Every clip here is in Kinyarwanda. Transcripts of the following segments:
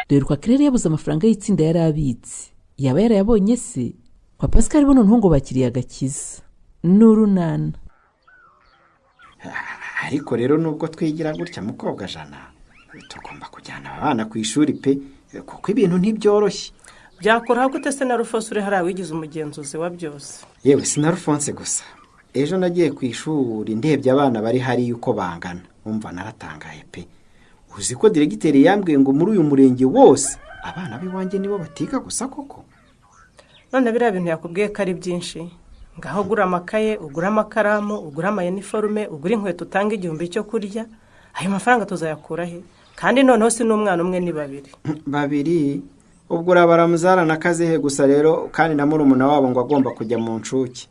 Dore kwa Kirere yabuze amafaranga y'itsinda yari abitse, yaba yarayabonye se? Kwa Pascal bo noneho ngo bakiriye agakiza n'urunana. Ariko rero nubwo twigira gutya mukobwa Jana, tugomba kujyana abana ku ishuri pe, kuko ibintu ntibyoroshye. Byakora gute se na Rufonse uri hariya wigize umugenzuzi wa byose? Yewe si na Rufonse gusa, ejo nagiye ku ishuri ndebye abana bari hariya uko bangana, umva naratangaye pe. Uzi ko diregiteri yambwiye ngo muri uyu murenge wose abana b'iwanjye nibo batiga gusa koko? None biriya bintu yakubwiye ko ari byinshi. Ngaho ugura amakaye, ugura amakaramu, ugura amayiniforume, ugura inkweto, utanga 1000 cyo kurya. Ayo mafaranga tuzayakura he? Kandi noneho si n'umwana umwe, ni babiri. Babiri? Ubwo urabaramuzara na Kazehe gusa rero, kandi na murumuna wabo ngo agomba kujya mu nshuke.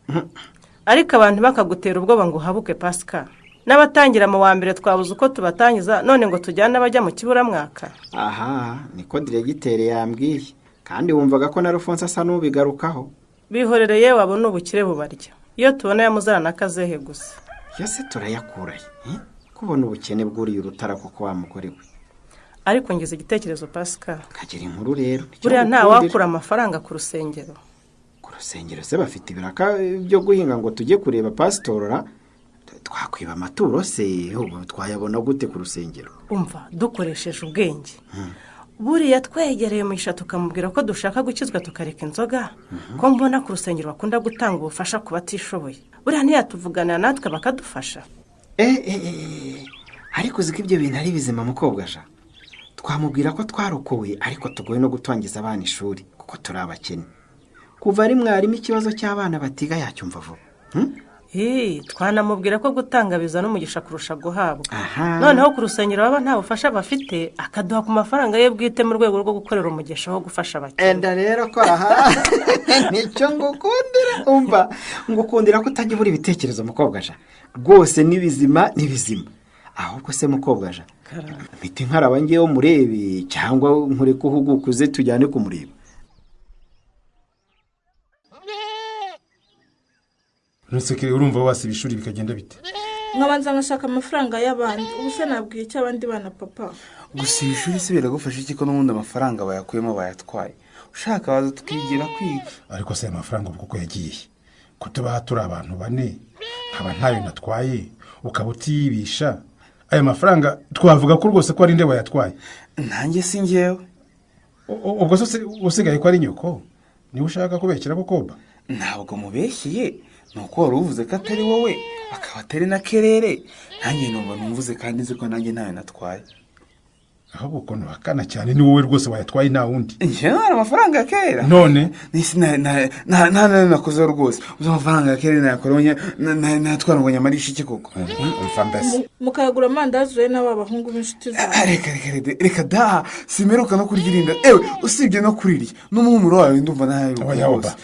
Ariko abantu bakagutera ubwoba ngo uhabuke Pascal. N'abatangira mu wa mbere twabuze uko tubatangiza, none ngo tujyane abajya mu kiburamwaka. Aha, niko diregiteri yambwiye. Kandi wumvaga ko na Rufonse asa n'ubigarukaho. Bihorereye wabona ubukire bubarya. Iyo tubona yamuzara na Kazehe gusa. Yose turayakuraye. Kubona ubukene bwuriye urutara koko wa mugore we. Ariko ngize igitekerezo Pascal. Kagira inkuru rero. Buriya nta wakura amafaranga ku rusengero. Ku rusengero se bafite ibiraka byo guhinga ngo tujye kureba pasitorora? Twakwiba amaturo se, twayabona gute ku rusengero? Umva, dukoresheje ubwenge. Buriya twegereye Mugisha tukamubwira ko dushaka gukizwa tukareka inzoga, ko mbona ku rusengero bakunda gutanga ubufasha ku batishoboye. Buriya ntiyatuvugana natwe bakadufasha. Ariko uzi ko ibyo bintu ari bizima mukobwa ja. Twamubwira ko twarokowe ariko tugoye no gutangiza abana ishuri kuko turi abakene. Kuva ari mwarimu ikibazo cy'abana batiga yacyumva vuba. Twanamubwira ko gutanga bizana umugisha kurusha guhabwa. Noneho ku rusengero baba nta bufasha bafite, akaduha ku mafaranga ye bwite mu rwego rwo gukorera umugisha wo gufasha abakene. Enda rero ko aha nicyo ngukundira, umva ngukundira ko utajya ubura ibitekerezo mukobwa ja. Rwose ni bizima ni bizima. Ahubwo se mukobwa ja, mpite nkaraba ngewe murebe cyangwa nkureke uhugukuze tujyane kumureba. Ntusekere, urumva wasiba ishuri bikagenda bite? Nkabanza ngashaka amafaranga y'abandi, ubu se nabwiye icyo abandi bana papa. Gusa ishuri se biragufasha iki ko n'ubundi amafaranga bayakuyemo bayatwaye? Ushaka waza tukigira kwiga. Ariko se amafaranga ubu kuko yagiye? Ko tuba turi abantu bane, nkaba ntayo natwaye, ukaba utibisha. Aya mafaranga twavuga ko rwose ko ari nde wayatwaye? Nanjye si njyewe. Ubwo se usigaye ko ari nyoko? Niba ushaka kubekera kukoba? Ntabwo mubeshyiye. Nuko wari uvuze ko atari wowe, akaba atari na Kerere, nanjye numva numvuze kandi nzi ko nanjye ntayo natwaye. Ahubwo ukuntu hakana cyane ni wowe rwose wayatwaye nta wundi. Njyewe hari amafaranga ya Kerere. None nisi na nakoze rwose. Uzi amafaranga ya Kerere nayakoronye natwara ngo nyamarishe iki koko? Umva mbese. Mukayagura amandazi we n'aba bahungu b'inshuti zawe. Reka reka reka da, simeruka no kurya irinda. Ewe usibye no kurirya n'umuhumuro wawe ndumva nayo rwose.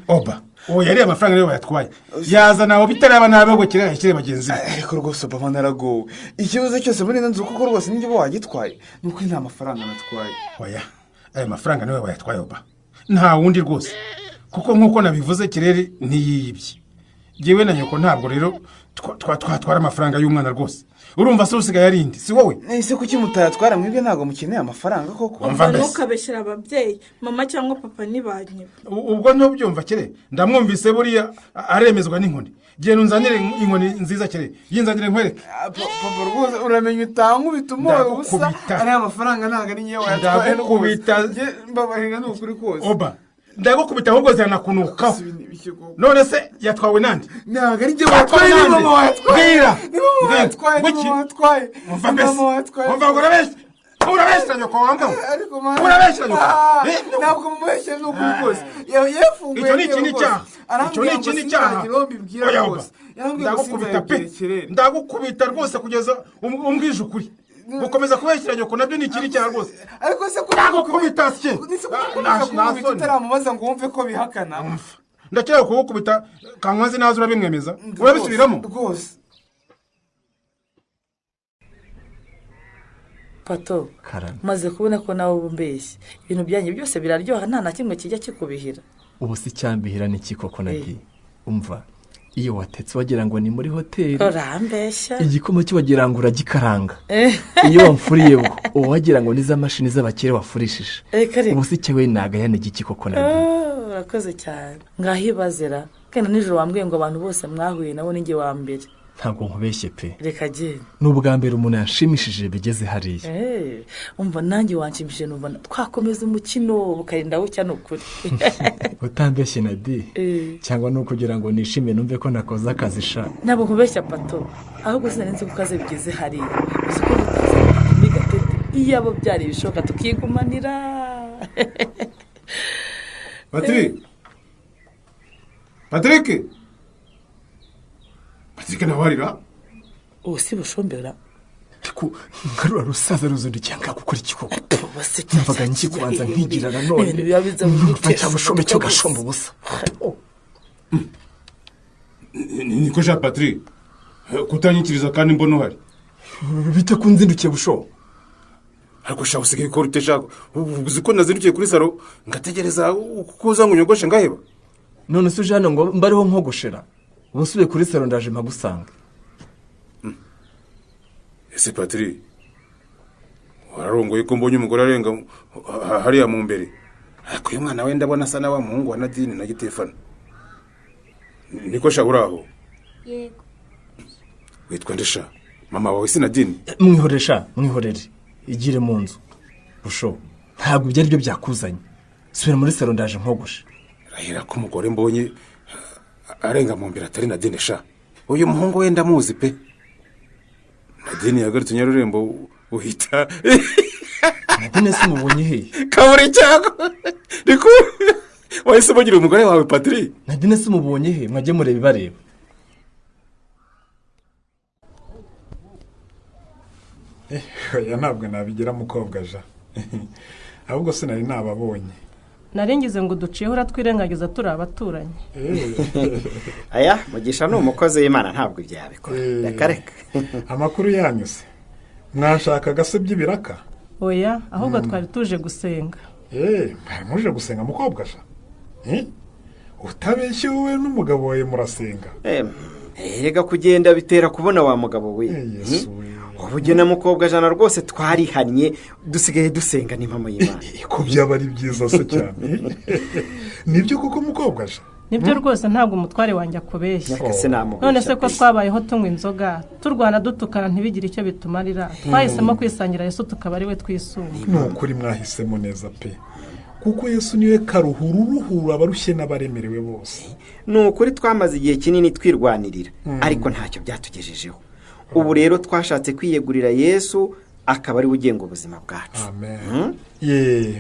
Oba. Oya yari amafaranga rero bayatwaye. Yazana abo bitaraba nabe kirera yashyire bagenzi be. Ariko rwose papa naragowe. Ikibazo cyose muri nzu kuko rwose ninjye bo wagitwaye. Nuko nta mafaranga natwaye. Oya, aya mafaranga niwe wayatwaye oba. Nta wundi rwose. Kuko nkuko nabivuze Kirere ntiyibye. Jewe na nyoko ntabwo rero twatwara amafaranga y'umwana rwose. Urumva se usigaye arindi si wowe? Ese kuki mutayatwara mwebwe ntabwo mukeneye amafaranga koko? Ntukabeshyira ababyeyi, mama cyangwa papa nibanyiba. Ubwo ntubyumva Kire, ndamwumvise buriya aremezwa n'inkoni. Genda unzanire inkoni nziza Kire, yinzanire nkwereke. Papa rwose uramenya utankubita umoro gusa, ari amafaranga ntabwo ari nyewe wayatwaye. Ndagukubita mbabarira ni ukuri kose. Oba ndagukubita ahubwo ziranakunukaho. None se yatwawe nande? Ntabwo ari njye watwaye, ni mama wayatwaye. Ni mama wayatwaye, ni mama watwaye. Umva mbese, umva ngo urabeshya. Urabeshya nyoko wanga. Urabeshya nyoko. Ntabwo mubeshya ni ukuri kose. Yafunguye. Icyo ni ikindi cyaha. Icyo ni ikindi cyaha. Ndagukubita pe. Ndagukubita rwose kugeza umbwije ukuri. Gukomeza kubeshyira nyoko nabyo ni ikindi cyaha rwose. Ariko se ndagukubita se. Utaramubaza ngo wumve ko bihakana. Ndakira kugukubita Kankwazi nazo urabimwemeza. Urabisubiramo rwose. Pato, maze kubona ko nawe umbeshye. Ibintu byanjye byose biraryoha nta na kimwe kijya kikubihira. Ubu si cyambihira ni kikoko nagiye. Umva, iyo watetse wagira ngo ni muri hoteli. Urambeshya. Igikoma cyo wagira ngo uragikaranga. Iyo wamfuriye bwo Uwagira ngo ni za mashini z'abakire wafurishije. Ubu se cyewe nagayane igiki koko Nadi? Urakoze cyane. Ngahibazera kandi nijoro wambwiye ngo abantu bose mwahuye nabo ninjye wa mbere. Ntabwo nkubeshye pe. Reka genda. N'ubwa mbere umuntu yanshimishije bigeze hariya. Umva nanjye wanshimishije numva twakomeza umukino bukarinda bucya n'ukuri. Utambeshye Nadi. Cyangwa no kugira ngo nishime numve ko nakoze akazi sha. Ntabwo nkubeshya Pato. Ahubwo sinari nzi ko kaze bigeze hariya. Uzi ko tutaza gatete. Iyabo byari bishoka tukigumanira. Patrick. Patrick. Patrick nawarira. Si bushombera. Ku ngarura rusaza ruzundi cyangwa gukora ikikoko. Mvaga ngi kubanza nkigira na none. Ibintu biba biza mu gutera bushombe cyo gashomba ubusa. Niko Jean Patrick. Kutanyikiriza kandi mbona uhari. Bite kunzindukiye busho. Ariko sha usigaye ko rutesha uzi ko nazindukiye kuri saro ngategereza kuza ngo nyogoshe ngaheba. None se uje hano ngo mbariho nkogoshera. Ubusubiye kuri saro ndaje mpagusanga. Ese Patrick wararongoye ko mbonye umugore arenga hariya mu mbere. Ariko uyu mwana we ndabona asa na wa muhungu wa Nadine na Gitefano. Niko sha uraho? Yego. Witwa ndesha? Mama wawe si Nadine? Mwihorere mwihorere. Igire mu nzu. Busho ntabwo ibyo aribyo byakuzanye. Subira muri saro ndaje nkogoshe. Rahira ko umugore mbonye arenga mu mbere atari Nadine sha. Uyu muhungu we ndamuzi pe. Nadine yagarutse Nyarurembo uhita. Nadine se mubonye he? Kaburi cyangwa niko wahise ubagira umugore wawe Patrick. Nadine se mubonye he? Mwajye mureba ibareba. Oya ntabwo nabigira mukobwa ja. Ahubwo se nari nababonye. Narengize ngo duciye uratwirengagiza turi abaturanyi. Aya Mugisha ni umukozi w'Imana ntabwo ibyo yabikora. Reka reka. Amakuru yanyu se mwashakaga se by'ibiraka? Oya ahubwo twari tuje gusenga. Mwari muje gusenga mukobwa ja? Utabeshye wowe n'umugabo wawe murasenga. Erega kugenda bitera kubona wa mugabo we. Ubu na mukobwa jana rwose twarihannye dusigaye dusenga n'impamo y'Imana. Ko byaba ari byiza se cyane. Nibyo koko mukobwa ja? Nibyo rwose ntabwo umutware wanjye akubeshya. None se ko twabayeho tunywa inzoga turwana dutukana ntibigire icyo bitumarira. Twahisemo kwisangira Yesu tukaba ari we twisunga. Ni ukuri mwahisemo neza pe. Kuko Yesu niwe karuhuru ruhura abarushye n'abaremerewe bose. Ni ukuri twamaze igihe kinini twirwanirira ariko ntacyo byatugejejeho. Ubu rero twashatse kwiyegurira Yesu akaba ari ugenga ubuzima bwacu. Amen.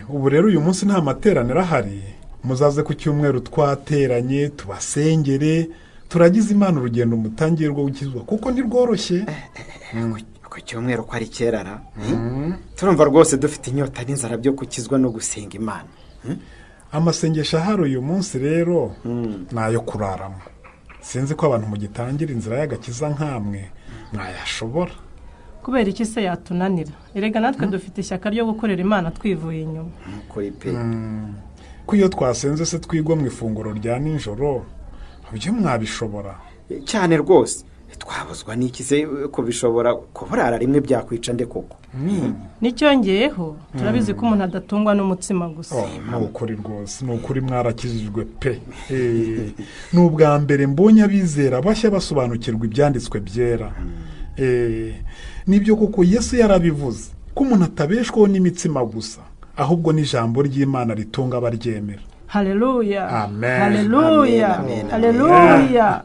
Ubu rero uyu munsi nta materaniro ahari. Muzaze ku cyumweru twateranye tubasengere turagize Imana urugendo mutangiye rwo gukizwa kuko ntirworoshye. Ku cyumweru ko ari kerara. Turumva rwose dufite inyota n'inzara byo gukizwa no gusenga Imana. Amasengesho ahari uyu munsi rero nayo kuraramo. Sinzi ko abantu mugitangira inzira y'agakiza nkamwe mwayashobora. Kubera iki se yatunanira? Erega natwe dufite ishyaka ryo gukorera Imana twivuye inyuma. Kuri pe. Ko iyo twasenze se twigwa mu ifunguro rya nijoro byo mwabishobora? Cyane rwose. Twabuzwa n'iki se ko bishobora kuburara rimwe byakwica nde koko? Nicyongeyeho turabizi ko umuntu adatungwa n'umutsima gusa. Ni ukuri rwose, ni ukuri mwarakijijwe pe. Ni ubwa mbere mbonye abizera bashya basobanukirwa ibyanditswe byera. Nibyo koko Yesu yarabivuze ko umuntu atabeshwaho n'imitsima gusa ahubwo n'ijambo ry'Imana ritunga abaryemera. Haleluya. Amen. Haleluya. Haleluya.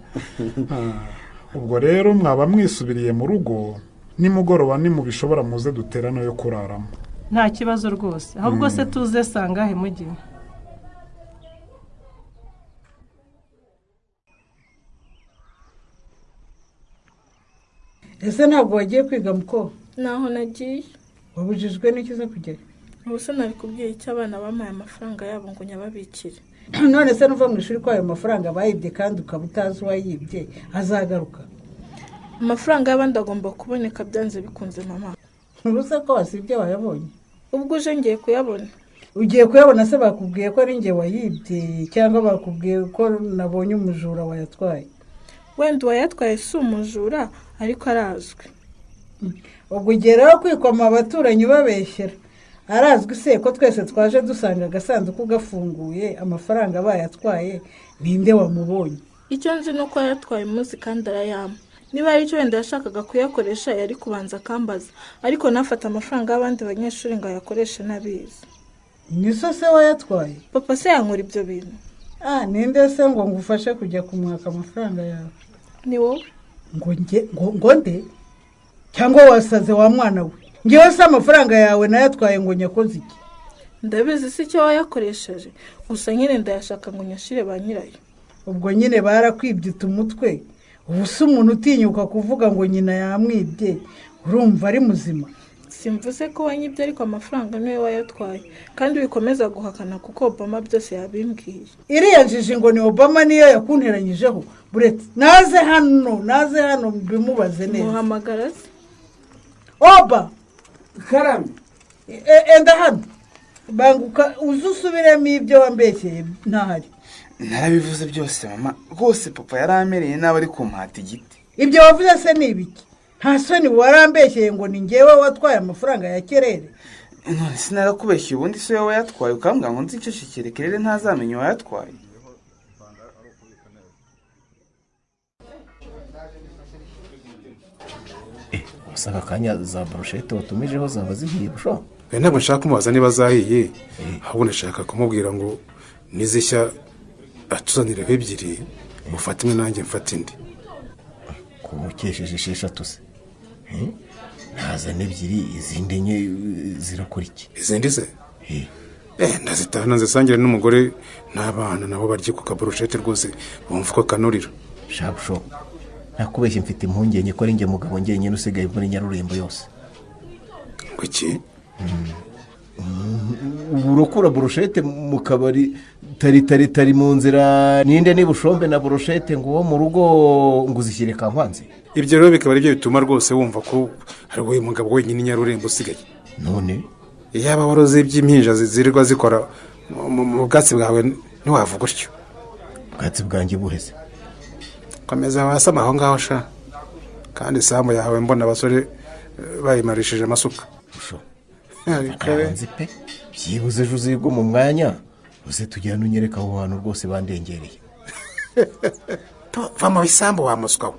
Ubwo rero mwaba mwisubiriye mu rugo nimugoroba nimubishobora muze duterano yo kuraramo. Nta kibazo rwose. Ahubwo se tuze sangahe mugiye? Ese ntabwo wagiye kwiga muko? Naho nagiye. Wabujijwe n'iki se kugera? Ubu se nabikubwiye icyo abana bamaye amafaranga yabo ngo nyababikire. None se nuva mu ishuri ko ayo mafaranga bayibye kandi ukaba utazi uwayibye azagaruka? Amafaranga y'abandi agomba kuboneka byanze bikunze mama. Nturuze ko wasibye wayabonye? Ubwo uje ngiye kuyabona. Ugiye kuyabona se bakubwiye ko ari njye wayibye cyangwa bakubwiye ko nabonye umujura wayatwaye? Wenda uwayatwaye si umujura ariko arazwi. Ubwo ugeraho kwikoma abaturanyi babeshyera. Arazwi se ko twese twaje dusanga agasanduku gafunguye, amafaranga bayatwaye, ninde wamubonye? Icyo nzi ni uko yatwaye umunsi kandi arayampa. Niba ari icyo wenda yashakaga kuyakoresha yari kubanza akambaza, ariko nafata amafaranga y'abandi banyeshuri ngo ayakoreshe n'abizi. Ni so se wayatwaye? Papa se yankora ibyo bintu? Ninde se ngo ngufashe kujya kumwaka amafaranga yawe? Ni wowe. Ngo nge ngo nde? Cyangwa wasaze wa mwana we? Ngewe se amafaranga yawe nayatwaye ngo nyakoze iki? Ndabizi si icyo wayakoresheje, gusa nyine ndayashaka ngo nyashire ba nyirayo. Ubwo nyine barakwibye umutwe. Ubu se umuntu utinyuka kuvuga ngo nyina yamwibye, urumva ari muzima? Simvuze ko wanyibye, ariko amafaranga niwe wayatwaye, kandi wikomeza guhakana kuko Obama byose yabimbwiye. Iriya njiji ngo ni Obama niyo yakunteranyijeho. Buretse naze hano mbimubaze neza. Muhamagara se? Oba Karame, enda hano banguka uzusubiremo ibyo wambeshyeye ntahari. Narabivuze byose mama, rwose papa yaramereye nawe ari kumpata igiti. Ibyo wavuze se ni ibiki? Nta soni warambeshyeye ngo ni ngewe watwaye amafaranga ya Kerere. None sinarakubeshye, ubundi se wowe yatwaye ukambwira ngo nzicecekere Kerere ntazamenye uwayatwaye. Usanga akanya za brochette watumijeho zaba zihiye busho. Ntabwo nshaka kumubaza niba zahiye, ahubwo nashaka kumubwira ngo nizishya atuzanire ebyiri, mufate imwe nanjye mfate indi. Kumukesheje 6 se? Ntazane ebyiri, izindi enye zirakora iki? Izindi se? Ndazitahana nzisangire n'umugore n'abana nabo barye ku kabrochette rwose bumva ko kanurira. Shabusho, nakubeshye mfite impungenge ko ari njye mugabo njyenyine usigaye muri Nyarurembo yose. Ngo iki? Urokura brochette mu kabari tari tari tari mu nzira ninde ni bushombe na brochette ngo wo mu rugo ngo uzishyire kankwanze. Ibyo rero bikaba ari byo bituma rwose wumva ko ari wowe mugabo wenyine Nyarurembo usigaye. None yaba waroze iby'impinja zirirwa zikora mu bwatsi bwawe ntiwavuga utyo. Ubwatsi bwanjye buheze. Komeza wasama aho ngaho sha, kandi isambu yawe mbona abasore bayimarishije amasuka. Nzi pe byibuze ejo uzigwa mu mwanya uze tujyane unyereka aho hantu rwose bandengereye. Va mu bisambu wa muswa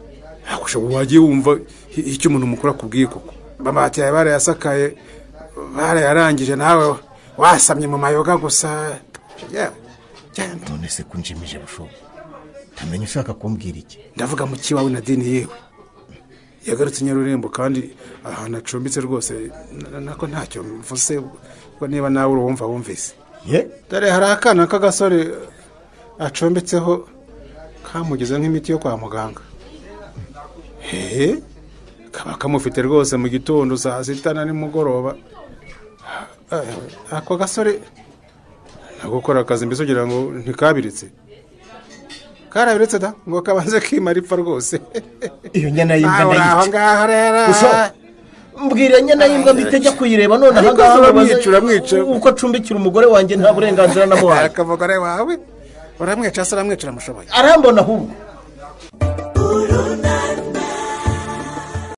we, wagiye wumva icyo umuntu mukuru akubwiye koko. Amabati yawe barayasakaye barayarangije, nawe wasamye mu mayoga gusa. None se kunjimije busho, ntamenye ushaka kumbwira iki? Ndavuga mu kiwawe na dini yewe yagarutse Nyarurembo, kandi ahantu acumbitse rwose nako ntacyo mvuze, ubwo niba nawe urumva wumvise. Dore hari akana k'agasore acumbitseho kamugeze nk'imiti yo kwa muganga. Kaba kamufite rwose mu gitondo saa 6 na nimugoroba. Ako gasore nagukora akazi mbese ugira ngo ntikabiritse. Karabiretse da ngo kabanze kimara ipfa rwose. Iyo nyana y'imbwa ndayica. Aho ngaho rero. Mbwira nyana y'imbwa mbitajya kuyireba none aha ngaho uramwica uko acumbikira umugore wanjye nta burenganzira namuhaye. Akavugore wawe uramwica se uramwica uramushoboye. Arambona ahubwo.